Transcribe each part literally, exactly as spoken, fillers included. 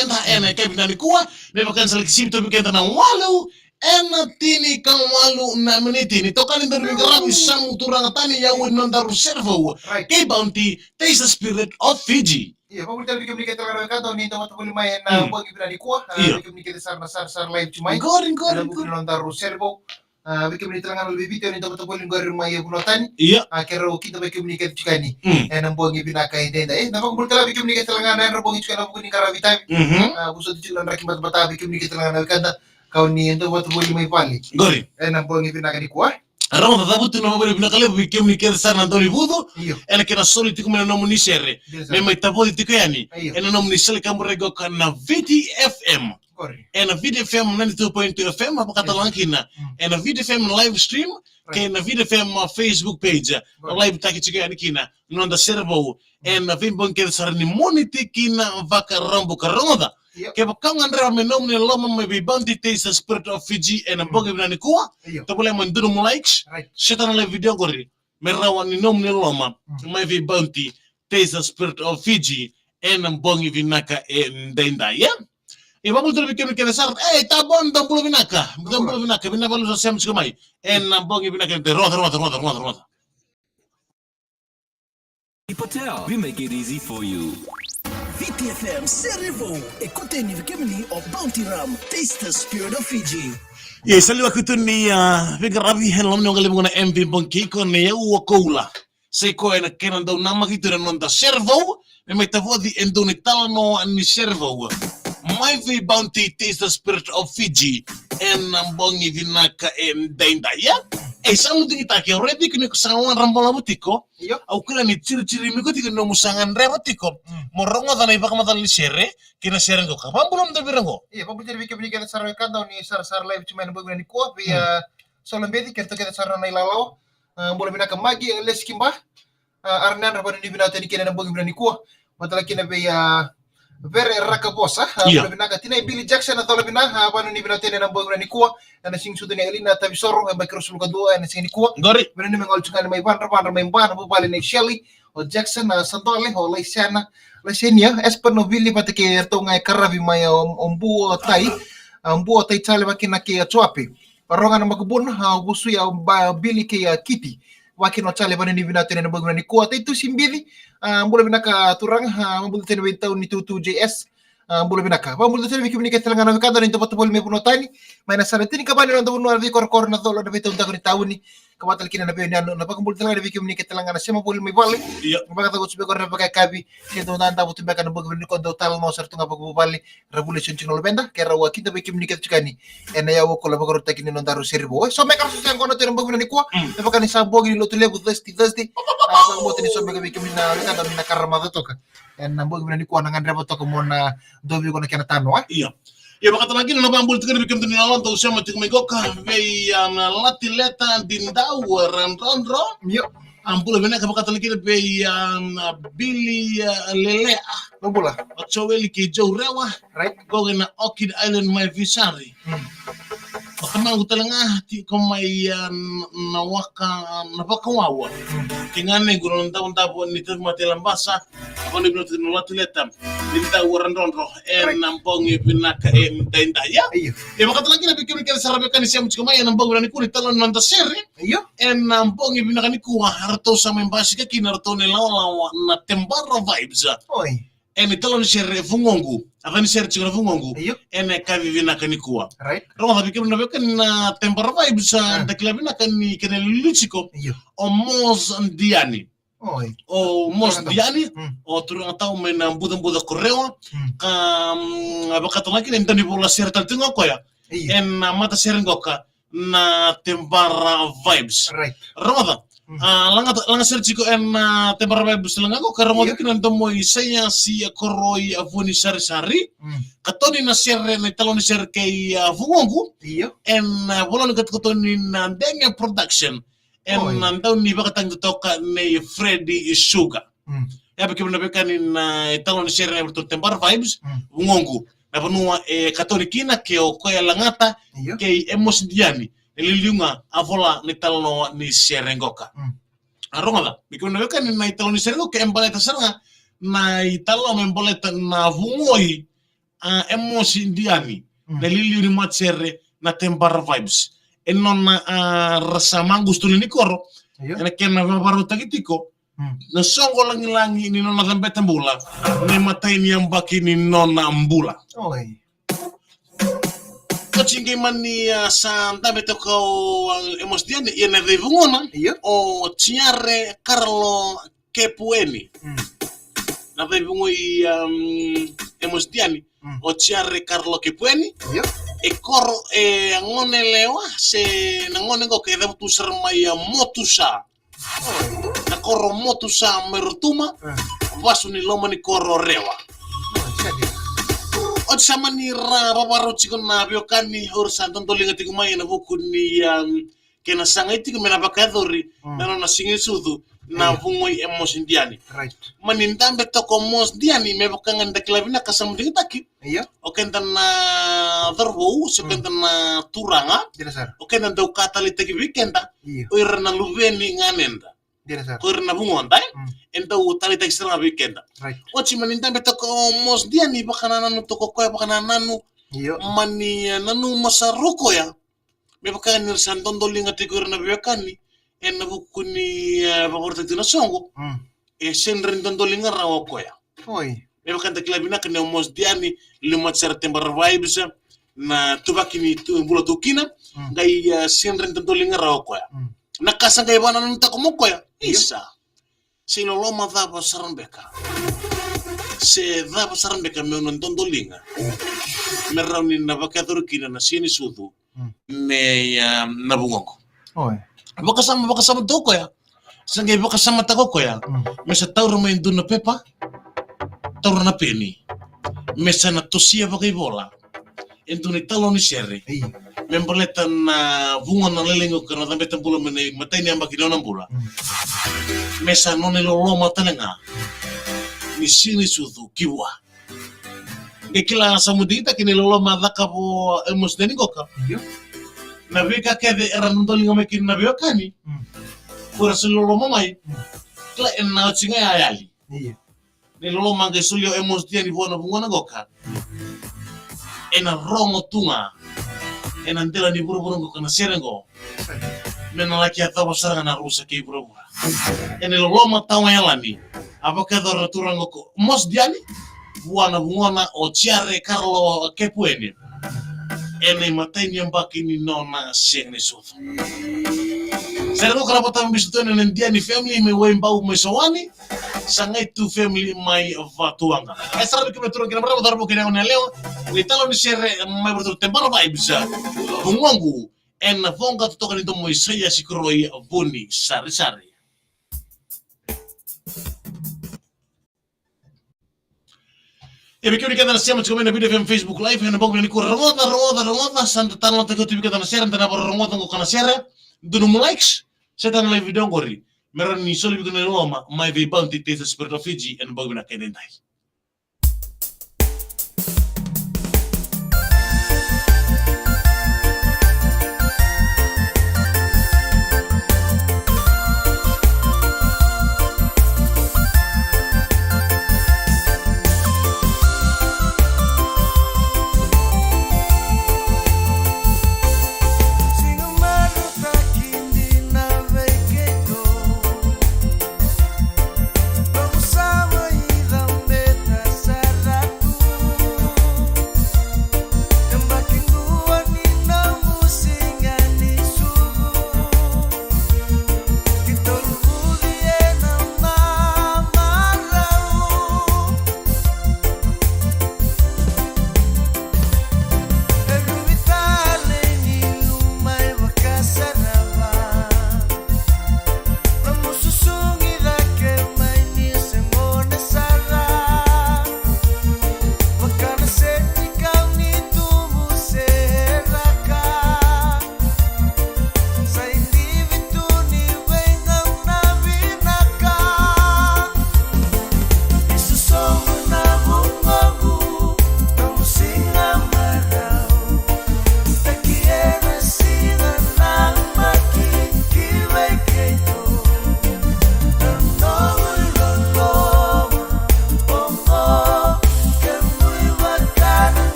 Eda ena yakavi nikua, me vaka ni sa laki sivi toka vei keda na walu ena tinikawalu na miniti. Ni toka ni daru veiqaravi, Samu Turaga Tani, o yau e nodaru sere vou. Right. Kei Bounty, Taste the Spirit of Fiji. Io, vakabula tale vei kemuni kece tale ga na wekada, ni dau vata voli mai ena bogi vinaka nikua. Ah, io. Vei kemuni kece sara na sarasara live tu mai. Qori, qori, ena vuku ni nodaru sere vou. Ah, vei kemuni tale ga na live video ni dau vata voli qori mai e vanua tani. Io. Ah, keirau kidavaki kemuni kece tiko yani. Mm. Ena bogi vinaka edaidai. Eh, na vakabula tale vei kemuni kece tale ga na yadra bogi tiko ena vuku ni qaravi tavi. Mhm. Ah, vosoti tiko na draki batabata vei kemuni kece tale ga na wekada, ka oni dau vata voli mai vale. Qori. Ena bogi vinaka nikua. Rogoca, cavuti na vakavinavinaka levu vei kemuni kece sara na dau ni vucu. Io. Ena kena soli tiko mai na nomuni sere. Io, sir. Me mai tavoci tiko yani. Io. Ena nomuni sere kaburaki qo ka na Viti F M. Qori. Ena Viti F M ninety-two point two F M, a vakatalega kina. Mm. Ena Viti F M live stream, right, kei na Viti F M, uh, Facebook page. Qori. Live taki tiko yani kina na noda sere vou. Mm. Ena veibogi kece sara ni Moniti kina Vakaraubuka. Rogoca. Io. Kevaka o gadreva me nomuni loloma mai vei Bounty, Taste the Spirit of Fiji ena bogi vinaka nikua. Io. Tovolea mo dua nomu likes. Right. Share na live video qori. Me rawa ni nomuni loloma mai vei Bounty, Taste the Spirit of Fiji ena bogi vinaka edaidai, ia. E vakabula tale vei kemuni kece sara. Ei, Tabon, dou bula vinaka. Dou bula vinaka. Vinaka vakalevu sa sema tiko mai ena bogi vinaka edaidai. Rogoca, rogoca, rogoca, rogoca, rogoca. Patel, we make it easy for you. Viti F M sere vou, e kauta yani vei kemuni o Bounty Rum, Taste the Spirit of Fiji. Ia, sa liwa kutu ni, ah, veiqaravi ena loma ni waqa levu na M V Bogi, kei koya na yau o Koula. Sa i koya na kena dau namaki tu na noda sere vou, me mai tavoci e dua na italanoa ni sere vou mai vei Bounty, Taste the Spirit of Fiji ena bogi vinaka edaidai, ia. E, sa mo digitaki, au raici iko ni ko sa wadra balavu tiko. Io. Au kila ni cirici mai iko tiko ni nomu sa gadreva tiko. Mm. Mo rogoca na ivakamacala ni sere kei na sere qo. Ka vakabula mada vei ira qo. Io, vakabula tale vei kemuni kece sara na wekada, oni sarasara live tu mai ena bogi vinaka nikua vei, mm, ah, Solo Beci, kei ratou kece sara na ilawalawa. Ah, bula vinaka Magi, eh, Lesi Kiba. Ah, Arnel, ra vanuinui vinaka tu yani kina ena bogi vinaka nikua. Vata tale kina vei, ah, Vere Rakavosa, ah, io, bula vinaka. Tinai Billy Jackson, na cola vinaka, ah, vanuinui vinaka tu yani ena bogi vinaka nikua. Ena siga sucu ni Elina Tavisoro, e yabaki ruasagavulu ka dua ena siga nikua. Qori. Vanuinui me gole tu ga yani mai Vadravadra, mai Ba, na vuvale nei Shelley, o Jackson, ah, Sadole, o Laisena, Laisenia, Esper, o Vili, vata kei ratou ga e qaravi mai, ah, o, o Bu, o Tai, ah, Bu, o Tai Jale, vata kina kei, ah, Joape. Roga na Makubuna, ah, Vusuya, ah, Ba, Billy kei, ah, Kiti. Vata kina o Jale, vanuinui vinaka tu yani ena bogi vinaka nikua. Tai Tusi Bici, ah, bula vinaka turaga, ah, vakabula tale vei Tau ni Tutu J S. Ah, bula vinaka. Vakabula tale vei kemuni kece tale ga na wekada, ni dau vata voli mai vanua tani. Mai na yasana tinikava ni noda vanua, na veikorokoro, na colo, na veitaudaku ni tauni. Ka vata tale kina na veiyanuyanu, na vakabula tale ga vei kemuni kece tale ga na sema voli mai vale. Io. Vakacavuti tiko qori na vakayakavi. Ke dau dadavu tu beka ena bogi vinaka nikua, dau talanoa sara tu ga vakavuvale. Ra vuli sara tiko na luveda, keirau a kidavaki kemuni kece tiko yani ena yau o Koula, vakarautaki ni nodaru sere vou. E, so beka ra sosoya qo na tu ena bogi vinaka nikua. Mm. Me vaka ni sa bogi ni Lotulevu, Thursday, Thursday. Ah, vakabauta ni so beka vei kemuni na wekada, ni na karamaca toka ena bogi vinaka nikua, na gadreva toka mo na dovi iko na kena tano, eh? Io. Io, vakatalega kina na vakabula tiko vei kemudou ni lala dou sema tiko mai qo ka vei, ah, na Latileta Didau Radrodro. Io. Ah, bula vinaka vakatalega kina vei, ah, na Billy, ah, Lelea. Bula. O Joeli kei Joe Rewa. Right. Qo ena Orchid Island mai Visari. Mm. O tamaqu tale ga tiko mai, ah, na waka, na Vakawawa. Mm. Kei ganequ na davodavo ni tauvimate e Labasa. Vanua vinaka tiko na Latileta Didau Radrodro ena bogi vinaka edaidai, ia. Io. E vakatalega kina vei kemuni kece sara vei kemuni sema tiko mai ena bogi vinaka nikua, ni talanoa na noda sere. Io. Ena bogi vinaka nikua, ratou sa mai basika kina ratou na ilawalawa na Tebara Vibes. Oi. Ena italanoa ni sere Vugoqu. A cava ni sere tiko na Vugoqu. Io. Ena yakavi vinaka nikua. Right. Rogoca vei kemuni na veiwekani na Tebara Vibes, ah, da kila vinaka ni kena iliuliu tiko. Io. O Mos Diani. Oi. O Mos Diani, mm, o turaga tau mai na Bucabuca ko Rewa, mm, ka, mm, a vakatalega kina e dau ni vola sere tale tu ga o koya. Io. Ena, ah, matasere qoka na Tebara Vibes. Right. Rogoca. Mm. Ah, laga, laga sere tiko ena, ah, Tebara Vibes laga qoka, rogoca, io, kina na domo i Saiasi, ah, Koroi, ah, Vunisarisari. Mm. Katoni na sere, na italanoa ni sere kei, ah, Vugoqu. Io. Ena, ah, vola ni katokatoni na Denge Production. Oi. Ena dau ni vakatagi totoka nei Freddy Sugar. Mm. Ia vei kemuni na veiwekani na italanoa ni sere e ratou na Tebara Vibes, mm, Vugoqu. Na vanua e katoni kina kei o koya Lagata, io, kei Amos Diani. E liuliu ga a vola na italanoa ni sere qoka. Mm. A rogoca, vei kemuni na veiwekani na italanoa ni sere qoka e baleta sara ga na italanoa me baleta na vugoi a, Emosi Diani, mm, na iliuliu ni matasere na Tebara Vibes. E nona, a, ra sa maqusa tu ni koro, io, ena kena vakarautaki tiko, mm, na soqo lagilagi ni nona cabeta bula, na imatai ni yabaki ni nona bula. Oi. Oti qai mani, a, sa dabe toka o, a, Emosi Diani, ia na yaca i vugona, io, o Tiare Karlo Kepueni. Mm. Na yaca i vugona i, um, Emosi Diani, mm, o Tiare Karlo Kepueni. Io. E koro, e, a gone lewa, se na gone qo e cavutu sara mai, a, Motusa. Na koro Motusa mai Rotuma, e, vasu ni loma ni koro Rewa. O, sa dina. Oti sa mani ra vavarau tiko na veiwekani, o ira sa dodoliga tiko mai ena vuku ni, um, kena sagai tiko me na vakayacori, mm, na nona siga ni sucu, na, io, vugona i Emosi Diani. Right. Mani dabe toka o Emosi Diani, me vaka ga ni da kila vinaka sa mudigitaki. Io. O keda na cauravou, se o, mm, keda na turaga. Dina sara. O keda dau ka taleitaki vei keda. Io. O ira na luve ni ganeda. Dina sara. Ko ira na vugoda, e? Mm. E dau taleitaki sara ga vei keda. Right. Oti mani dabe toka o Emosi Diani, vakanananu toka o koya, vakanananu. Io. Mani, e, nanuma sara o koya. Me vaka ni ra sa dodoliga tiko ira na veiwekani ena vuku ni, e, vakarautaki na soqo. Mm. E sega ni dodoliga rawa o koya. Oi. Me vaka da kila vinaka ni o Emosi Diani, liu matasere Tebara Vibes, na tuvaki ni tu, bula tu kina, mm, qai, e, sega ni dodoliga rawa o koya. Mm. Na ka sa qai vakanananutaka mai o koya. Io. Isa. Se iloloma cava sara beka, se cava sara beka meu na dodoliga, me rawa ni na vakayacori kina na siga ni sucu, mm, me, a, na vugoqu. Oi. Vakasama, vakasama toka o koya. Sa qai vakasamataka o koya, mm, me sa taura mai e dua na pepa, taura na peni, me sa na tosia vakaivola e dua na italanoa ni sere. Io. Me baleta na vugona lailai qo ka na cabeta bula mai na imatai ni yabaki ni nona bula. Mm. Me sa nona iloloma tale ga ni siga ni sucu ki vua. Qai kila sa mudigitaki na iloloma a cakava o Emosi Diani qoka. Io. Na veika kece era dodoliga mai kina na veiwekani, mm, ko ira sa iloloma mai. Mm. Kila ena oti ga ya a yali. Io. Na iloloma qai solia o Emosi Diani vua na vugona qoka, ena rogo tu ga ena dela ni vuravura qoka na sere qo, me na laki yacova sara ga na rusa kei vuravura. Ena iloloma tawa yalani a vakayacora na turaga qo o Emosi Diani vua na vugona o Tiare Karlo Kepueni ena imatai ni yabaki ni nona siga ni sucu. Sere qo ka na vakatavubisu tu ena Diani family mai Waibau mai Sawani. Sa qai tu family mai Vatuwaqa. E sara vei kemuni na turaga kei na marama, cauravou kei na yalewa, na italanoa ni sere mai vei iratou na Tebara Vibes, Vugoqu, ena voqa totoka ni domo i Saiasi Koroi Vunisarisari. E vei kemuni kece na sema tiko mai na Video F M Facebook Live, ena bogi vinaka nikua, rogoca, rogoca, rogoca, sa da talanoataki oti vei keda na sere, da na vakarorogoca qo ka na sere, dua nomu likes, share na live video qori. Me rawa ni soli vei iko na iloloma mai vei Bounty Taste Spirit of Fiji ena bogi vinaka edaidai.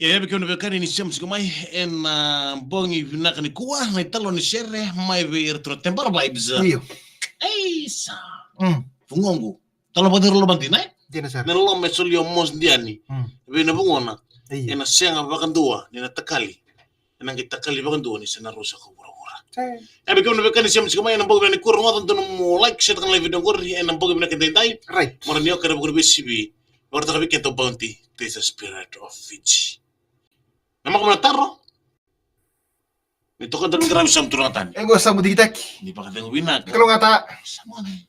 Ia, e vei kemuni na veiwekani ni sema tiko mai ena bogi vinaka nikua, na italanoa ni sere mai vei iratou na Tebara Vibes. Io. Ei sa. Mm. Vugoqu. Talo vakacegu lomani, ne? Dina sara. Na loma e solia o Mos Diani. Mm. Vei na vugona. Io. Ena sega vakadua ni na takali. Ena qai takali vakadua ni sa na rusa ko vuravura. Hey. E vei kemuni na veiwekani ni sema tiko mai ena bogi vinaka nikua, rogoca donu mo like, share taka na live video qori ena bogi vinaka edaidai. Right. Mora ni o kere vuku ni veisivi. Vakaraitaka vei keda o Bounty, this is the spirit of Fiji. Na maka mana taro. Ni toka donu ni karavi samu turaga tani. E qo samu digitaki. Ni vakacegu vinaka. Ni kalougata. Samani.